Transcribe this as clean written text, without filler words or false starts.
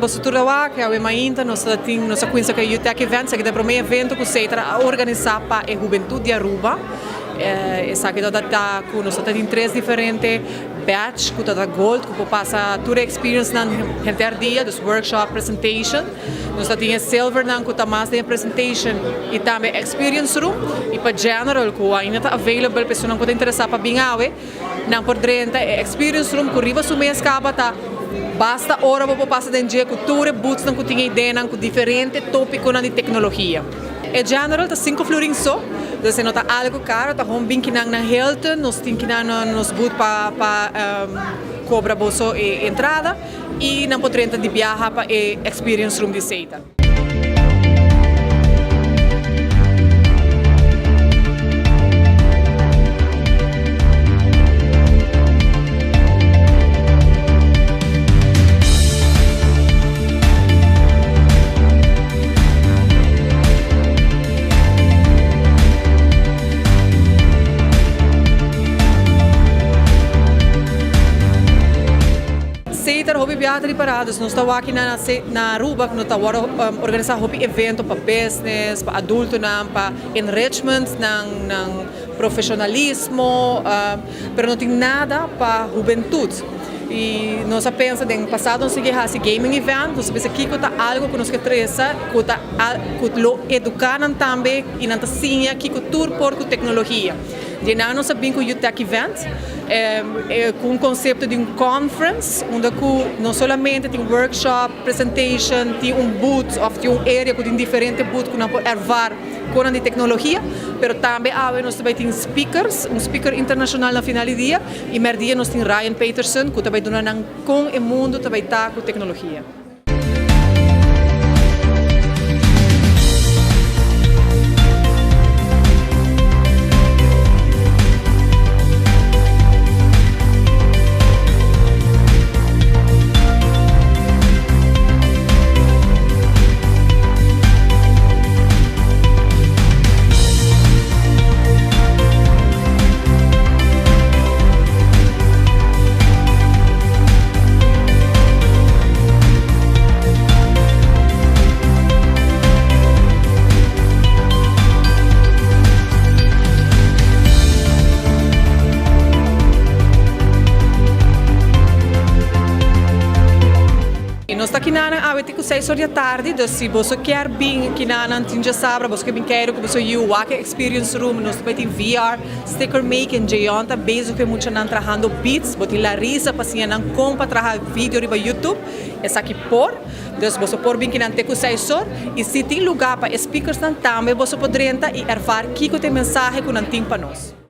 boso tur a wak, awe mainta nos ta tin nos a cuminsa cu e Youth Tech Event, esaki ta e prome evento cu Setar a organisa pa e hubentud di Aruba. Esaki ta ta cu nos ta tin tres diferente batch cu ta ta gold cu por pasa tur e experience nan henter dia, dus workshop, presentation. Nos ta tin e silver nan cu ta mas den e presentation y tambe experience room y pa general cu ainda ta available pa esunnan cu ta interesa pa bin awe. Nan por drenta e experience room cu riba su mes caba ta basta ora bo por pasa den dje cu tur e boothsnan cu tin e ideanan cu diferente topiconan di tecnologia. E general ta cinco florin so, dus e no ta algo caro, ta hon bin kinan na Hilton, nos tin kinan na nos booth pa pa cobra boso e entrada y nan por drenta di biaha pa e experience room di Satan. Setar hopi biaha ta ripará, dus nos ta wak na na Aruba ku no ta wòrdu organisá hopi evento pa business, pa adultonan, pa enrichment nan nan profeshonalismo, pero no tin nada pa hubentut. I nos a pensa den pasado nos a sigui hasi gaming event, nos a pensa kiko ta algu ku nos ke trese ku ta ku lo eduká nan tambe i nan ta siña kiko tur por ku teknologia. Di nan nos a bin ku Youth-Tech Event ku un konsepto di un conference unda ku no solamente tin workshop, presentation, tin un booth òf tin un area ku tin diferente booth ku nan por ervaar konan di teknologia, pero tambe awe nos ta bai tin speakers, un speaker internashonal na final di dia i mèrdia nos tin Ryan Peterson ku ta bai duna nan kon e mundu ta bai ta ku teknologia. I nos ta kinanan awe te ku seis or di atardi, dus si boso kier bin kinanan tin djasabra, boso ke bin keiru ku boso yu wak e experience room, nos ta bai tin VR, sticker making, Jeon ta bezig ku e muchanan trahando beats, bo tin Larissa pa siña nan kon pa traha video riba YouTube. Esaki por, dus boso por bin kinan te ku seis or, i si tin lugá pa e speakersnan tambe boso por drenta i ervaar kiko ta e mensahe ku nan tin pa nos.